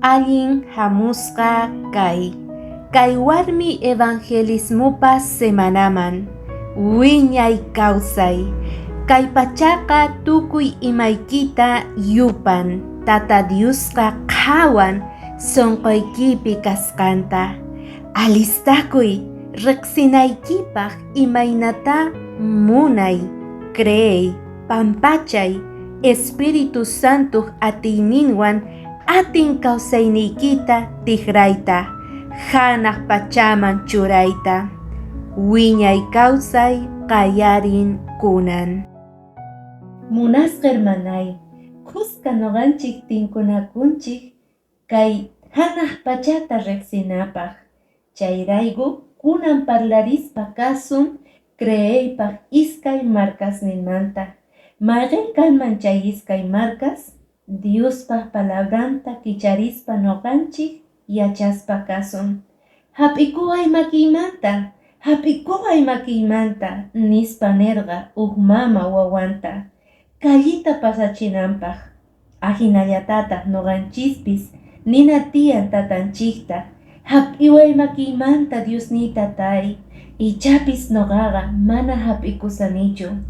Allin hamusqa kay, kay warmi evangelismopa semanaman. Wiñay kawsay. Kay pachaqa tukuy imaykita yupan. Tata Diosqa qhawan sunquykipi kasqanta. Alistakuy riqsinaykipaq imaynata munay, creey, pampachay, Espíritu Santoq atiyninwan atin kawsayniykita tikrayta, hanaq pachaman churayta. Wiñay kawsay qallarin kunan. Munasqa hermanay, khuska nuqanchik tinkunakunchik kay hanaq pachata riqsinapaq. Chayrayku kunan parlarispa kasun creeypaq iskay markasninmanta. Mayqin kanman chay iskay markas? Diospaq palabranta kicharispa nuqanchik yachaspa kasun. Hap'ikuway makiymanta, hap'ikuway makiymanta, nispa nirqa huk mama wawanta callita pasachinanpaq. Ajinallatataq nuqanchispis nina tiyan tatanchikta, hap'iway makiymanta Diosniy tatay, ichapis nuqaqa mana hap'ikusanichu.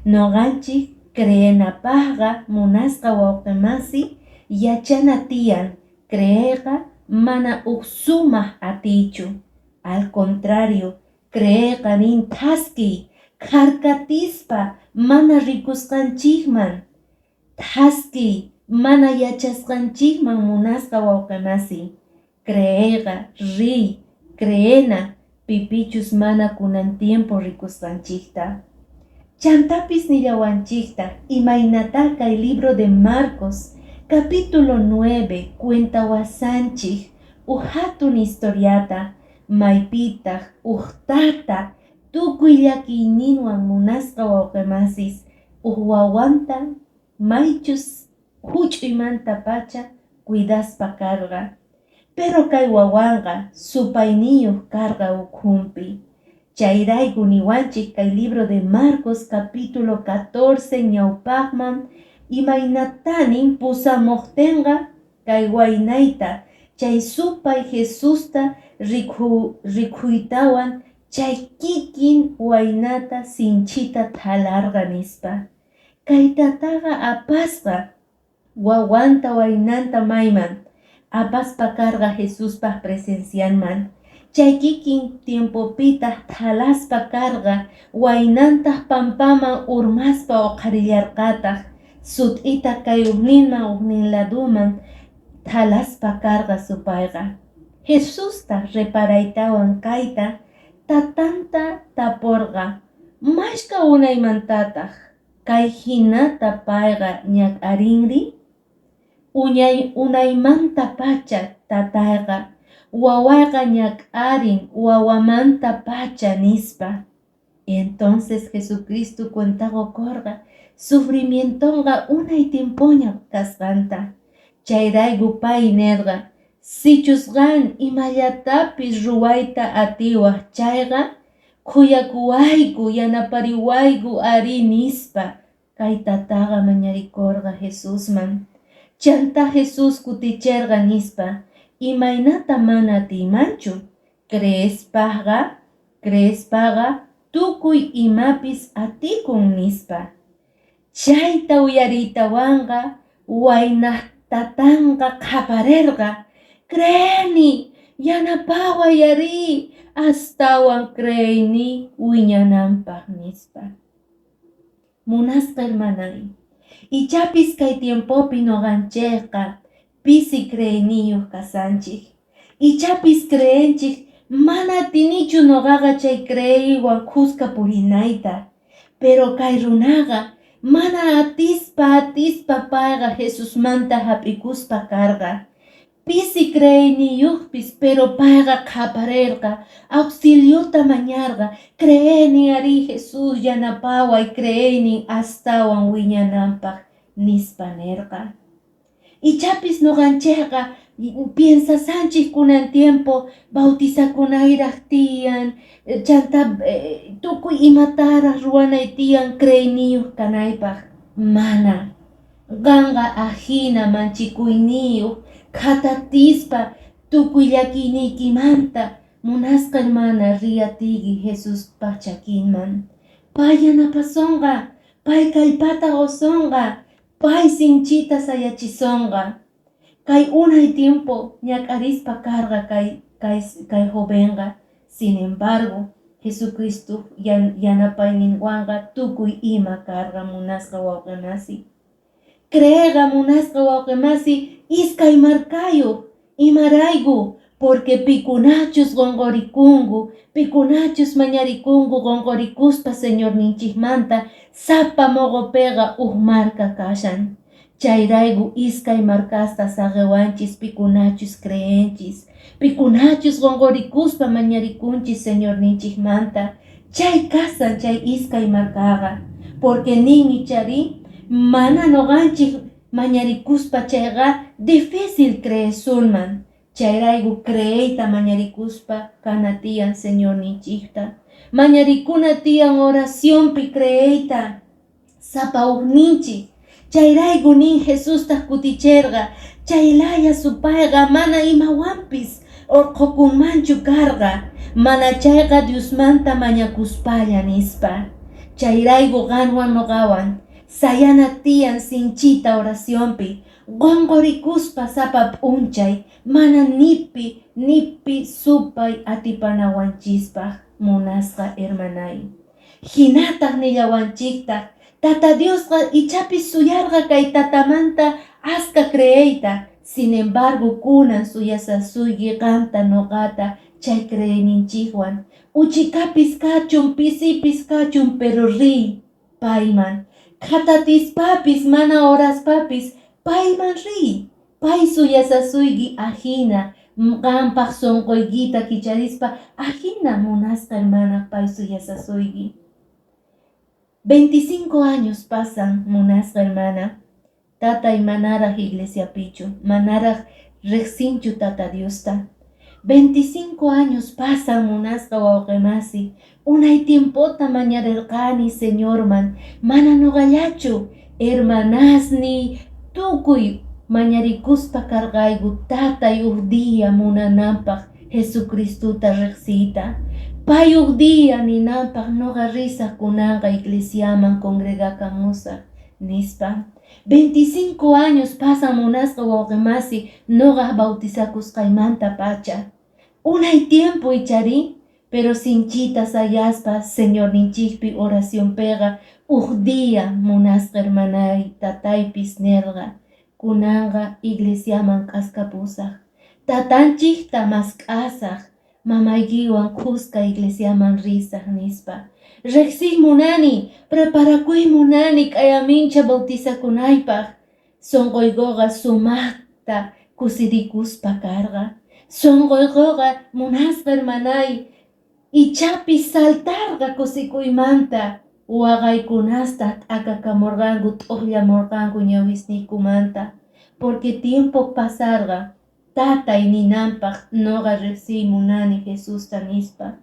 Nuqanchik creenapaqqa munasqa wawqimasi yachana tiyan, creeyqa mana huk sumaq atiychu. Al contrario, creeyqa nin thaskiy, kharkatispa mana rikusqanchikman, thaskiy mana yachasqanchikman munasqa wawqimasi. Creeyqa riy, creena pipichus mana kunan tiempo rikusqanchikta. Chantapis nillawanchikta imaynata kay libro de Marcos capítulo 9 cuentawasanchik uj hatun historiata maypitaq uj tata tukuy llakiyninwan munasqa wawqimasis uj wawanta maychus huch'uymantapacha cuidaspa karqa. Pero kay wawanqa supayniyuq karqa ukhunpi. Chayrayku niwanchik kay libro de Marcos capítulo 14 ñawpaqman imaynatanin pusamuqtinqa kay waynayta chay supay Jesusta rikhuytawan chay kikin waynata sinchita thalarqa nispa. Kay tataqa apasqa wawanta waynanta mayman apaspa karqa Jesuspaq presencianman. Chay kikin tiempopitaq thalaspa karqa waynantaq pampaman urmaspa uqharillarqataq sut'ita kay ujninman ujnin laduman thalaspa karqa supayqa. Jesustaq reparaytawan kayta tatanta tapurqa mashka unaymantataq kay hinata payqa ñak'arinri? Uñay unaymantapacha tatayqa wawayqa ñak'arin wawamantapacha nispa. Entonces Jesucristo cuenta qukurqa sufrimientonqa unay tiempoña kasqanta. Chayrayku pay nirqa sichus qan imallatapis ruwayta atiwaq chayqa khuyakuwayku yanapariwayku ari nispa. Kay tataqa mañarikurqa Jesusman. Chanta Jesús kutichirqa nispa imaynata mana atiymanchu creespaqa creespaqa tukuy imapis atikun nispa. Chayta uyariytawanqa waynaq tatanqa qhaparirqa creeni yanapaway ari astawan creeyni wiñananpaq nispa. Munasqa hermanay, ichapis kay tiempopi nuqanchikqa pisi creeyniyuq kasanchik. Ichapis creenchik mana atinichu nuqaqa chay creeywan khuska purinayta. Pero kay runaqa mana atispa atispa payqa Jesusmanta hap'ikuspa karqa. Pisi creeyniyuqpis pero payqa qhaparirqa auxiliota mañarqa creeni ari Jesús yanapaway creeynin astawan wiñananpaq nispa nirqa. Ichapis nuqanchikqa piensasanchik kunan tiempo bautizakunayraq tiyan chanta tukuy imataraq ruwanay tiyan creeyniyuq kanaypaq. Mana. Qanqa ajina manchikuyniyuq khatatispa tukuy llakiyniykimanta munasqa hermana riyatiyki Jesuspa chakinman. Pay yanapasonqa, pay kallpata qosonqa, pay sinchita sayachisonqa. Kay unay tiempo ñak'arispa karqa kay jovenqa. Sin embargo, Jesucristo yanapayninwanqa tukuy ima karqa munasqa wawqimasi. Creeyqa munasqa wawqimasi iskay markayuq. Imarayku? Porque pikunachus qonqorikunku, pikunachus mañarikunku qonqorikuspa Señorninchikmanta sapa moqopiqa uj marka kashan. Chayrayku iskay markasta saqewanchis pikunachus creenchis, pikunachus qonqorikuspa mañarikunchis Señorninchikmanta. Chay kasan chay iskay markaqa. Porque nin ichari mana noqanchik mañarikuspa chayqa difícil creesunman. Chayrayku creeyta mañarikuspa kana tiyan Señorninchikta. Mañarikuna tiyan oracionpi creeyta sapa ujninchik. Chayrayku nin Jesustaq kuticherqa chaylaya supayqa mana imawanpis urqhukunmanchu karqa, mana chayqa Diosmanta mañakuspalla nispa. Chayrayku qanwan noqawan sayana tiyan sinchita oracionpi, qonqorikuspa sapa p'unchay mana nipi supay atipanawanchispaq munasqa hermanay. Hinataq nillawanchiktaq Tata Diosqa ichapis suyarqa kay tatamanta aska creeyta. Sin embargo, kunan suyasasuyki qanta noqata chay creeyninchikwan. Uchikapis kachun, pisipis kachun, pero riy payman. Khatatispapis, mana oraspapis, payman riy. Pay suyasasuyki ajina, qampaq sunquykita kicharispa ajina munasqa hermana pay suyasasuyki. 25 años pasan, munasqa hermana. Tatay manaraq iglesiapichu, manaraq riqsinchu Tata Diosta. 25 años pasan, munasqa wawqimasi. Unay tiempota mañarirqani Señorman, mana nuqallachu, hermanasniy tukuy mañarikuspa karqayku tatay uj día munananpaq Jesucristota riqsiyta. Pay uj día ninanpaq nuqa risaq kunanqa iglesiaman congregakamusaq nispa. 25 años pasan munasqa wawqimasi nuqa bautizakusqaymanta pacha. Unay tiempo ichari, pero sinchita sayaspa Señorninchikpi oracionpiqa uj día munasqa hermanay tataypis nirqa kunanqa iglesiaman k'askapusaq. Tatanchikta mask'asaq, mamaykiwan khuska iglesiaman risaq nispa. Riqsiy munani, preparakuy munani k'ayamincha bautizakunaypaq. Sunquykuqa sumaqta kusirikuspa karqa. Sunquykuqa munasqa hermanay ichapis saltarqa kusikuymanta. Waqaykunasta t'akakamurqanku t'uqllamurqanku ñawisniykumanta. Porque tiempo pasarqa tatay ninanpaq nuqa riqsiy munani Jesusta nispa.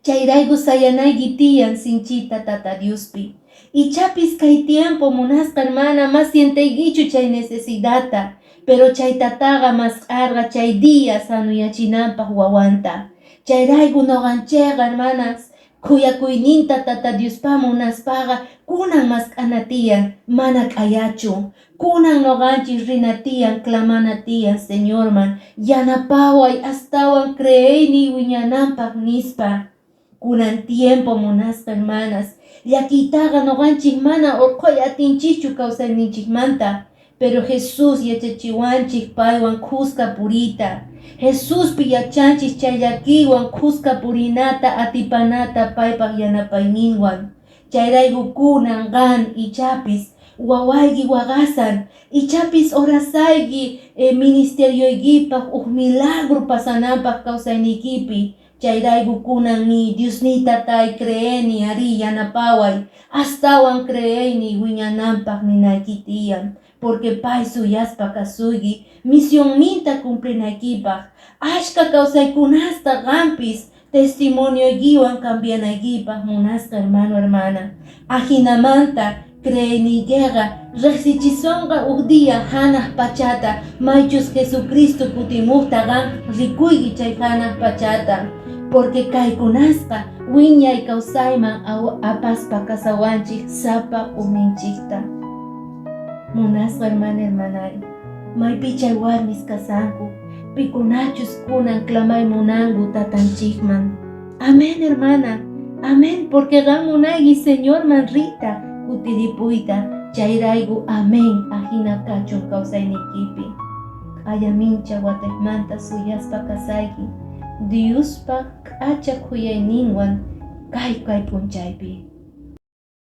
Chayrayku sayanayki tiyan sinchita Tata Diospi. Ichapis kay tiempo munasqa hermana mas sienteykichu chay necesidadta, pero chay tataqa mask'arqa chay día sanuyachinanpaq wawanta. Chayrayku nuqanchikqa hermanas khuyakuyninta Tata Diospa munaspaqa kunan mask'ana tiyan, mana k'ayachu. Kunan nuqanchik rina tiyan, clamana tiyan Señorman, yanapaway astawan creeyniy wiñananpaq nispa. Kunan tiempo munasqa hermanas, llakiytaqa nuqanchik mana urqhuy atinchikchu kawsayninchikmanta, pero Jesús yachachiwanchik paywan khuska puriyta. Jesuspi yachanchik chay llakiywan khuska purinata atipanata paypaq yanapayninwan. Chayrayku kunan qan ichapis wawayki waqasan, ichapis orasayki ministerioykipaq uj milagro pasananpaq kawsayniykipi. Chayrayku kunan ni Diosniy tatay creeni ari yanapaway, astawan creeyniy wiñananpaq ninayki tiyan. Porque pay suyaspa kasuyki misionninta cumplinaykipaq. Ashka kawsaykunasta qampis testimonioykiwan cambianaykipaq munasqa hermano hermana. Ajinamanta Creeyniykeqa rejsichisonqa uj día hanaq pachata, maychus Jesucristo kutimujta qan rikuyki chay hanaq pachata. Porque kaykunasqa wiñay kawsayman apaspa kasawanchik sapa ujninchikta. Munasqa hermana, hermanay, maypi chay warmis kasanku, pikunachus kunan clamay munanku tatanchikman. Amén, hermana, amén, porque qan munayki Señorman riyta, kutiripuyta, chayrayku amén, ajina kachun kawsaynikipi. Q'ayamincha watejmanta suyaspa kasayki, Diospa k'acha khuyayninwan kay kay p'unchaypi.